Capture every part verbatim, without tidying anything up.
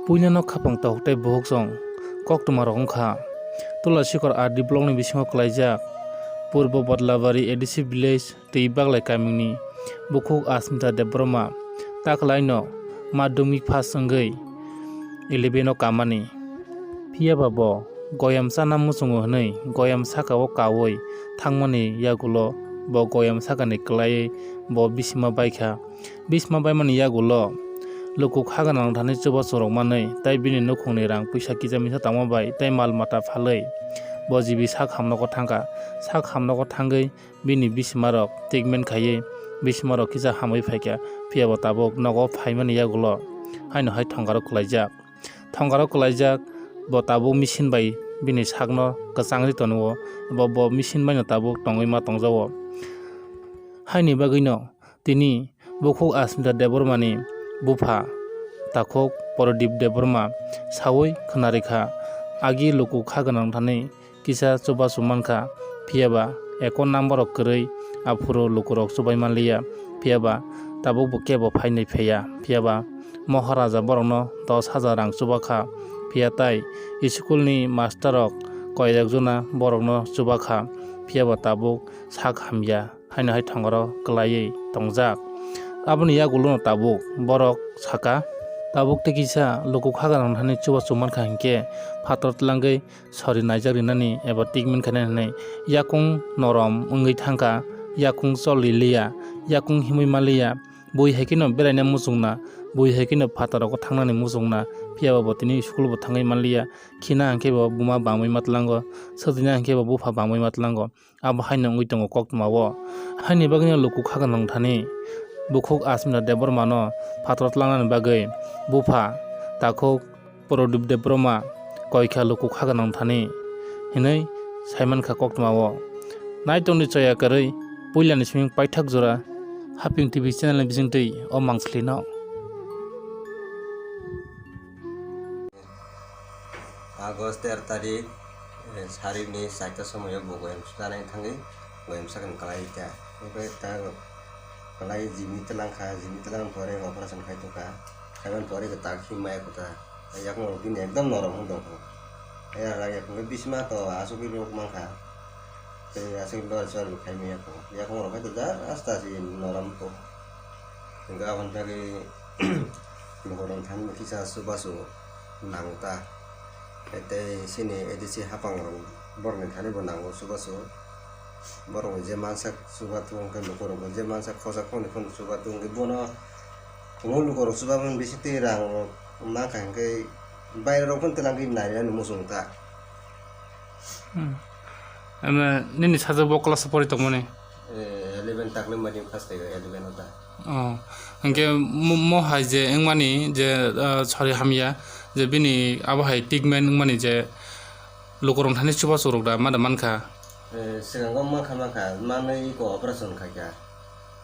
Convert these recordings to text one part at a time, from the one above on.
Puilano khapang tok tei buhuk song koktwma rok wngkha. Tulasikhor R D block ni bisingo kwlaijak Purbo Badlabari A D C village twi Baglai kamini bukhuk Asmita Debbarma taklaino madhyamik pass wngwi eleven o kamani. Phiyaba bo goyam chana muchungo hwnwi goyam sakao kaui thangmani yagulo bo goyam sakani kwlaiwi bo bisima baikha. Bisima baimani yagulo luku kha gwnang thani chubachu rok manwi tei bini nukhungni rang puisa kisa misa tangma bai tei mal mata phalwi bo jibi sak hamnogo thangkha. Sak hamnogo thangwi bini bisimarok treatment khaiwi bisimarok kisa hamwi phaikha, phiyaba tabuk nogo phaimani yagulo haino hai thongaro kwlaijak. Thongaro kwlaijak bo tabuk machine bai bini sakno kwchangwi tono, bo, bo machine baino tabuk tongwi ma tongjago. Haini bagwino tini bukhuk Asmita Debbarmani bupha takhuk Prodip Debbarma saui khwnarikha, agi luku kha gwnang thani kisa chubachu mankha, phiyaba account number rok kwrwi aphuru lukurok chubai manliya, phiyaba tabukbo kebo phainai phaiya, phiyaba Moharaja borokno dos hajar rang chubakha, phiya tai school ni master rok koirekjona borokno chubakha, phiyaba tabuk sak hamya haino hai thongaro kwlaiwi tongjak. Aboni yagulono tabuk borok saka, tabuk tei kisa luku kha gwnang thani chubachu mankha hinkhe phatar tlangwi sori naijak rinani eba treatment khainani hwnwi yakung norom wngwi thangkha, yakung choli liya, yakung himwi manliya, bui hai kheno beraina muchungna, bui hai kheno phataro thangnani muchungna, phiyaba bo tini school bo thangwi manliya, khina hinkhe bo buma bangwi matlango, swtwina hinkhe bo bupha bangwi matlango. Abo haino wngwi tongo koktwmao. Haini bagwino luku kha gwnang thani bukhuk Asmita Debbarmano phataro tlangnani bagwi bupha takhuk Prodip Debbarma koikha luku kha gwnang thani hinwi saimankha koktwmao. Naitongdi choya kwrwi puilani siming paithak jora Haping T V channel ni bisingtwi o mangslino. August ter tarik, eh, sarikni charta somoio bo goyam chanai thangwi goyam sakni kwlai ta. Obo ta kwlai jibini twlang kha, jibini twlang pore operation khai tongkha. Khaimani pore kwtal himma ekota. Yakung rok bini ekdom norom wng tongkha. Ayang rang yakung bisima to asugwi rok mankha. Tei asugwi lori sori khai manya kho. Yakung rok khai to ja asta si norom to. Hingke aboni bagwi lukurok thani kisa chubachu nango ta. Tei chini A D C hapang rok borokni thani bo nango chubachu. Borok je mansak chubatung hingke lukurok je mansak khosa khoni khoni chubatung hingke bono Omo lukurok chubamani bisingtwi rang rok mankha hinkhe bairerok phano twlangwi nairani muchung ta. Hmm. Amo nini sajak bo class o pori tongmani? Eh, eleven takle madi pass khaio, eleven o ta. Oh, hinkhe mo, mo hai je wngmani je, ah, sori hamya je bini abo hai treatment wngmani je lukurok thani chubachu rok da ma da mankha? Eh, swkango mankha mankha, manwi iko operation khaikha.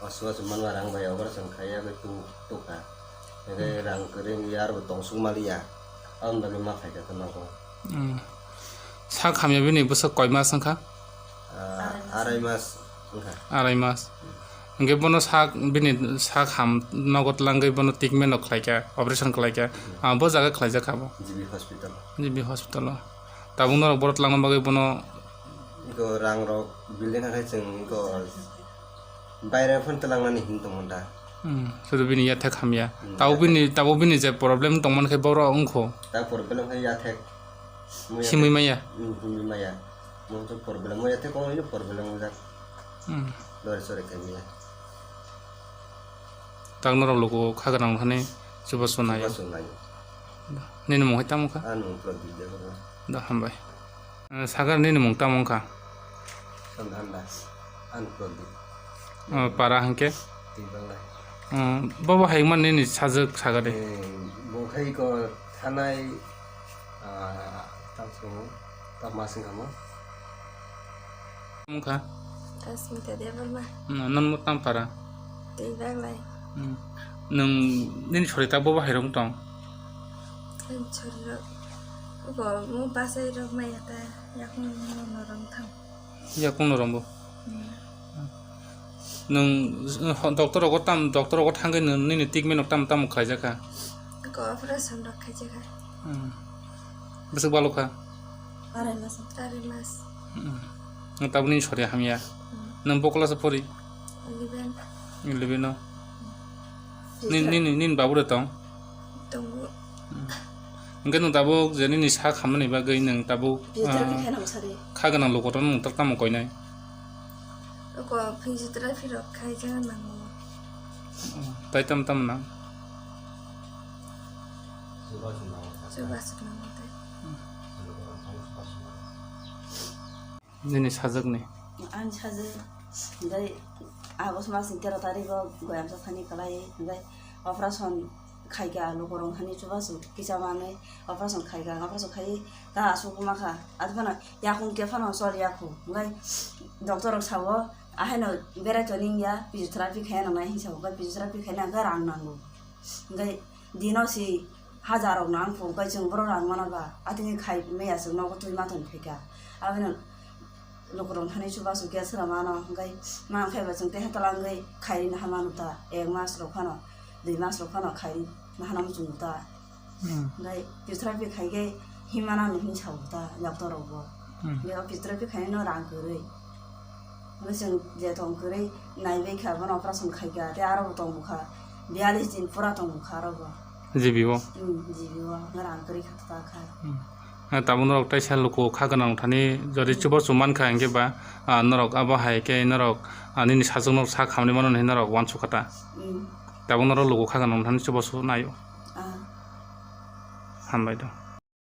O chubachu manma rang bai operation khaiya bai tu, tukha. Eke rang kwrwi wngya aro bo tongsuk maliya. Aboni bagwi ma phaikha khe nogo. Hmm. Sak hamya bini bwswk koi mas wngkha? Ah, arai mas wngkha. Arai mas. Hingke bono sak, bini sak ham nogo twlangwi bono treatment rok khlaikha, operation khlaikha. Ah, bo jaga khlaijak kha bo? G B hospital. G B hospital o. Tabuk norok borok twlangna bagwi bono iko rang rok building hakhai chwng iko baire phano twlangnani hin tongmani da. Hmm, sudu bini yathek hamya. Hmm, tabuk yathek. Bini, tabuk bini je problem tongmani khe borok wngkho. Ta problem khe yathek. Simui maya? Hmm, simui maya. Mo to problem mo yathek ko ini problem jak. Hmm. Lori sori khe maya. Tak norok luku kha gwnang thani chubachu naio. Chubachu naio. Nini mung hai tamo kha? Ani mung Prodip Debbarma. Da, hambai. Eh, Sagar, nini mung tamo wngkha? Sandhanda, ani Prodip. Oh, para hwnkhe? Twi Baglai. Oh, bobo hai wngmani nini sajwk Sagar de? Eh, bo khai ko thanai, ah, tamo, tamo masing kamo. Wngkha? Asmita Debbarma. Hmm, non mo tam para? Twi Baglai. Hmm. Nwng nini sori ta bobo hai rok tong? Ang chorrok, obo mo bachai rok maya ta, yakung mo norom thang. Yakung norom bo? Hmm. Nwng, eh, ho-, doctor rogo tam, doctor rogo thangwi nwng nini treatment rok tam, tam khlaijakha? Ko operation rok khaijak hai. Hmm. Bwswk balo kha? Arai mas. Arai mas. Hmm. Nwng tabukni sori hamya. Hmm. Nwng bo class o pori? Eleven. Eleven o. Ni, ni, ni, nini babu re tong? Tongo. Hmm. Hwnkhe nwng tabuk je nini sak hamnani bagwi nwng tabuk, physiotherapy ah, khaina mwsari. Kha gwnang lukurokno nwng tak tamo koinai? Oko physiotherapy rok khaijak nango. Hmm. Tai tam tam nang? Chubachu nango tai. Nini sajwkni? Ani sajwk, hwnkhe August masni tero tarikgo goyamsa thani kwlai, hwnkhe operation khaikha, lukurok thani chubachu kisa manwi operation khaikha, operation khaiwi ta aswk wngkha, abo phano yakung khe phano chol yakho, hwnkhe doctor rok sao, ahaino berai toni wngya, physiotherapy khaina nangnai hinwi sao, hwnkhe physiotherapy khaina hwnkhe rang nango. Hwnkhe dino si hajar rok nang phuru kai chwng borok rang mano ba, atini khai maya chwng nogo twi ma tong phaikha. Aboni lukurok thani chubachu gas rw mano, hwnkhe man khai ba chwng teha tola wngwi khairi naha mano ta, ek mas rok phano, dui mas rok phano khairi naha nang chwng ta. Hmm. Hwnkhe physiotherapy khai khe himma nang hinwi sao ta doctor rok bo. Hmm. Hwnkhe o physiotherapy khainai no rang kwrwi. Hwnkhe chwng je tong kwrwi naibai kha, bono operation khai kha, tei aro bo tong bwkha, biyalish din pura tong bwkha aro bo. G B o? Hmm, G B o, hwnkhe rang kwrwi kha ta kha. Hmm. Ah, tabuk norok teisa luku kha gwnang thani jodi, hmm, chubachu man kha, hwnkhe ba, ah, norok abo hai khe norok, ah, nini sajwk norok sak hamni mano hinwi norok uansuk kha ta. Hmm. Tabuk norok luku kha gwnang thani chubachu naio. Ah. Hambai do.